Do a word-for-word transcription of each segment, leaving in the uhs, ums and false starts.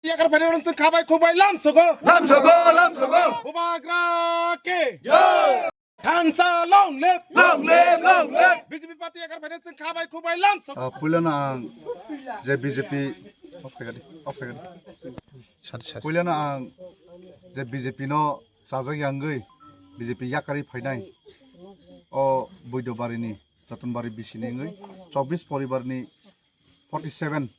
Yakar phainairok chwng khabai khubai lamsogo. Lamsogo, lamsogo. Bubagra ke. Yo. Thansa long live. Long live, long live. B J P party yakar phainairok chwng khabai khubai lamsogo. Ah, puilano ang je B J P, off khaikha di, off khaikha di. Sorry, sorry. Puilano ang je B J P no chajak yangwi B J P yakarwi phainai o Boidobarini, Jotonbari bisini wngwi chobbish poribarni forty seven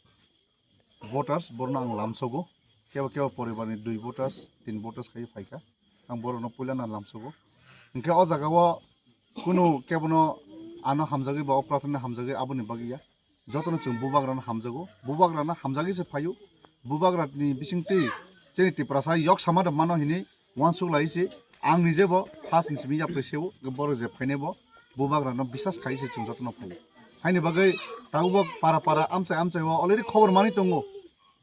voters, borno ang lamsogo. Kebo kebo poribarni dui voters, tin voters khai phaikha. Ang borokno puilano lamsogo. Hinkhe o jagao kunu kebono ano hamjagwi ba o prathana hamjagwi aboni bagwi ya. Jotono chwng bubagrano hamjago. Bubagrano hamjagwi se phaio. Bubagrani bisingtwi chini Tiprasa yok sama da mano hini uansuk lai se. Ang nije bo first ni simi yapri seo, borok je phainai bo bubagrano bisas khai se chwng jotono phaio. Haini bagwi tabuk bo para para amchai amchai o already khobor manwi tongo.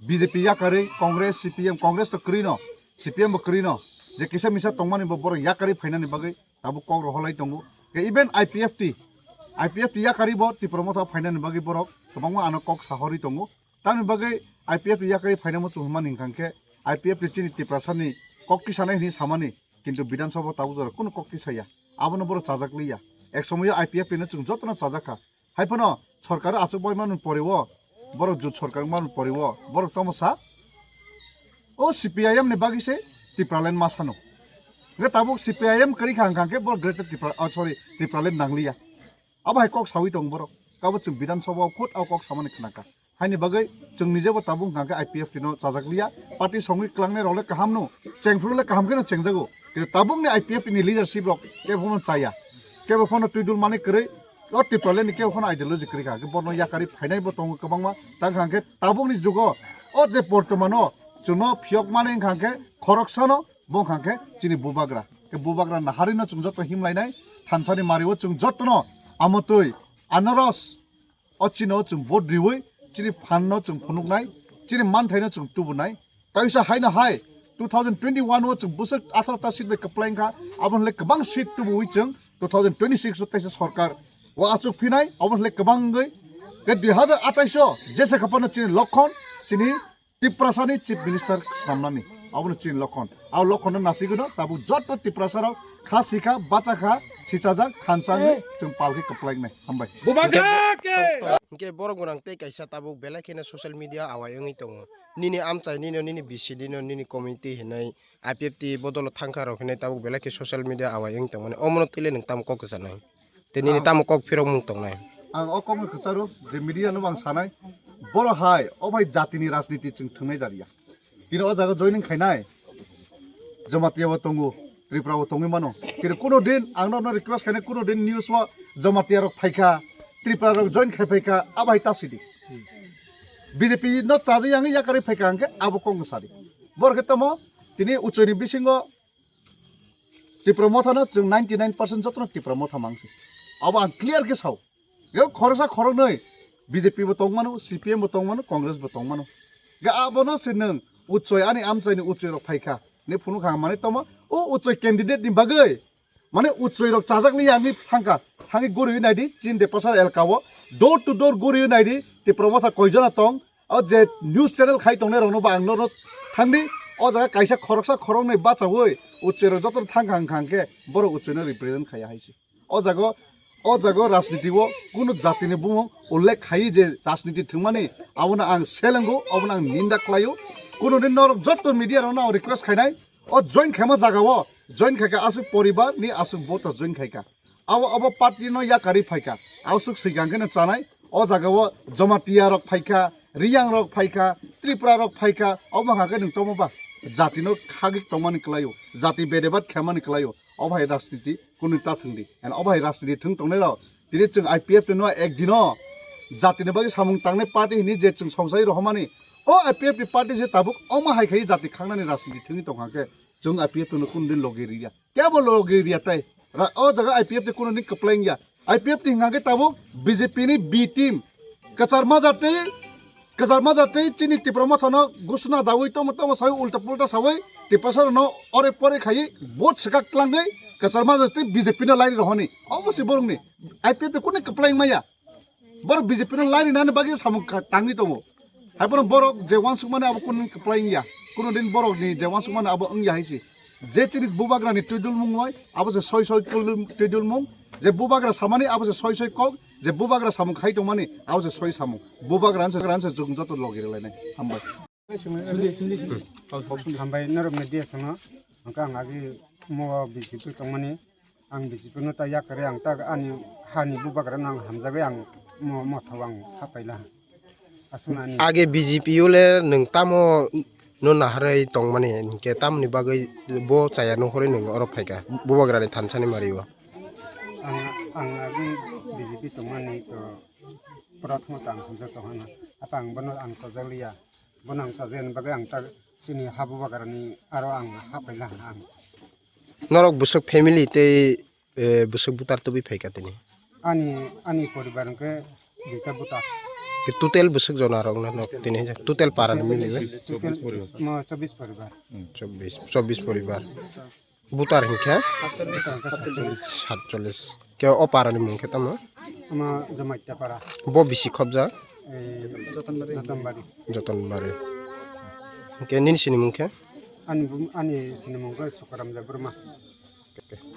B J P yakarwi Congress, C P M, Congress to kwrwi no, C P M bo kwrwi no, je kisa misa tongmani bo borok yakarwi phainani bagwi tabuk kok rohorlai tongo. Ke even I P F T, I P F T yakarwi bo Tipra Motha phainani bagwi borok kwbangma ano kok sahorwi tongo. Tamni bagwi I P F T yakarwi phainamo chwng hwnmani hwnkha khe I P F T chini Tiprasani kok tisanai hwnwi samani, kintu Bidhan Sabha tabuk jora kunu kok tisaya. Abono borok chajak liya. Ek somoyo I P F T no chwng jotono chajak kha. Hai phano sorkar achuk bai manwi poriwo, borok jut sorkar manwi poriwo, borok tamo sa? O C P I M ni bagwi se Tipraland ma sano. Hwnkhe tabuk C P I M kwrwi kha hwnkha khe borok Greater Tipra, oh, sorry, Tipraland nangliya. Abo hai kok sawi tong borok. Kabo chwng Bidhan Sabha o khud o kok samani khnakha. Haini bagwi chwng nijebo tabuk hwnkha khe I P F T no chajak liya. Party songwi klangnai rok le kaham no, chengphru le kaham khe no chengjago. Kintu tabuk ni I P F T ni leadership rok kebo phano chaya. Kebo phano twidul mani kwrwi, o Tipraland ni kebo phano ideology kwrwi kha. Borno yakarwi phainai bo tongo kwbangma. Tang kha khe tabuk ni jugo o je bortomano chwngno phiyok mani wngkha khe khoroksano bo wngkha khe chini bubagra. Khe bubagra naharwi no chwng joto himlainai, thansani mario chwng jotono amotwi anaros O chini o chwng vote riwi, chini phan no chwng phunuknai, chini manthaino chwng tubunai. Taisa haino hai two thousand twenty-one o chwng bwswk atharo ta seat bai kwplai wngkha, aboni le kwbang seat tubuwi chwng two thousand twenty-six o taisa sorkar o achuk phinai, aboni le kwbang wngwi. Ke dui hazar atais o jesa khaphano chini lokhon, chini Tiprasani Chief Minister swnamnani, abono chini lokhon. Abo lokhono nasigwino tabuk joto Tiprasarok kha sikha, bachakha, sichajak, thansa wngwi chwng palkhe kwplainai. Hambai. Bubagra ke! Hwnkhe borok gwnang tei kaisa tabuk belai kheno social media awai wngwi tongo. Nini amchai nino, nini bisi nino, nini community hinwi I P F T bodolo thangkha rok hinwi tabuk belai khe social media awai wngwi tongmani. Omono twi le nwng tamo kok kwchanai? Tei nini tamo kok phirokmung tongnai? Ang o kokno kwcharo je media no ang sanai, boro hai o bai jatini rajniti chwng thwngnai jariya. Tini o jaga joining khainai Jamatia bo tongo, Tripura bo tongwi mano. Tini kuno din ang no request khainai, kuno din news o Jamatia rok phaikha, Tripura rok join khai phaikha, abai ta sidi. B J P no chajwi ang yakarwi phaikha hwnkhe abo kokno sadi. Boro khe tamo tini uchoini bisingo Tipra Motha no chwng ninety nine percent jotono Tipra Motha mangsi. Abo ang clear khe sao. Ge khoroksa khoroknwi B J P bo tongmano, C P M bo tongmano, Congress bo tongmano. Ge abono se nwng uchoi ani amchaini uchoi rok phaikha. Ne phunukha ang manwi tamo, o uchoi candidate ni bagwi. Mane uchoi rok chajak liya ani thangkha. Thangwi guriwi naidi, chini Depasar elka o. Door to door guriwi naidi, Tipra Motha koijona tong, O je news channel khai tongnai rokno ba ang norok thangdi, o jaga kaisa khoroksa khoroknwi bachaui ucherok jotono thangkha wngkha hwnkhe borok ucherno represent khaiya hai se. O jaga, o jaga rajniti o kunu jatini bumung ullekh khaiwi je rajniti thwngmani abono ang selengo, obono ang ninda khlaio. Kunu din norok joto media rokno ang request khainai, o join khaima jaga o join khaikha aswk poribar ni aswk voter join khaikha. Abo, abo party no yakarwi phaikha. Aswk swikang kheno chanai. O jaga o Jamatia rok phaikha, Riyang rok phaikha, Tripura rok phaikha. Obo wngkha khe nwng tongmo ba jati no khagwi tongmani kwlaio, jati bedebat khaimani kwlaio. Obo hai rajniti kunu ta thwngdi. And obo hai rajniti thwng tongnai rok tini chwng I P F T no ek dino jati ni bagwi samung tangnai party hini je chwng songchai rohormani. O I P F T party je tabuk omo hai khai jati khangnani rajniti thwngwi tongkha khe chwng I P F T no kunu din logi riya. Kebo logi riya tai. Ra-, o jaga I P F T kunu ni kwplai wngya. I P F T hingkha khe tabuk B J P ni B team. Kwchar majak tei, kwchar majak tei chini Tipra Motha no gusuna dawi tomo tomo sawi ulta pulta sawi Tiprasa no ore pore khai vote swkak tlangwi kwchar majak tei B J P no lairi rohoni. Obo se borok ni I P F T kunu kwplai wngmaya. Borok B J P no lairi nani bagwi samung ka-, tangwi tongo. Haiphano borok je uansukmani abo kunu kwplai wngya. Kunu din borokni je uansukmani abo wngya hai se. Je chini bubagrani twidulmung bai abo se soi soi twidul-, twidulmung. Je bubagra samani abo se soi soi kok. Je bubagra samung khai tongmani abo se soi samung. Bubagra se, se chwng joto logi rwlainai. Hambai. Hambai norok media sono. Hwnkhe ang agi mo B J P tongmani. Ang B J P no ta yakari ang ta ani hani bubagra no ang hamjagwi ang mo, motho ang hapaila. Aswknani. Age B J P o le nwng tamo no naharwi tongmani, hinkhe tamoni bagwi bo chaya nuhurwi nwng oro phaikha, bubagrani thansani mario? Ang, ang agi B J P tongmani to prothom ta ang hamjak tongkha na. Apa ang bono ang sajak liya. Bono ang sajak bagwi ang ta chini ha bubagrani aro ang hapaila ang. Norok bwswk family tei, eh, bwswk butar tubui phaikha tini? Ani, ani poribar hwnkhe duita butar. Ke total bwswk jona rok no nok tini total para ni mili bai? Total mo chobbish poribar. Chobbish, chobbish poribar. Butar hwnkhe satchollish. Ke o para ni mung khe tamo? Ama Jamatia para. Bo bisi khobja? Eh, Jotonbari. Jotonbari. Ke nini sini mung khe? Ani bum-, ani sini mung khe Sukaram Debbarma.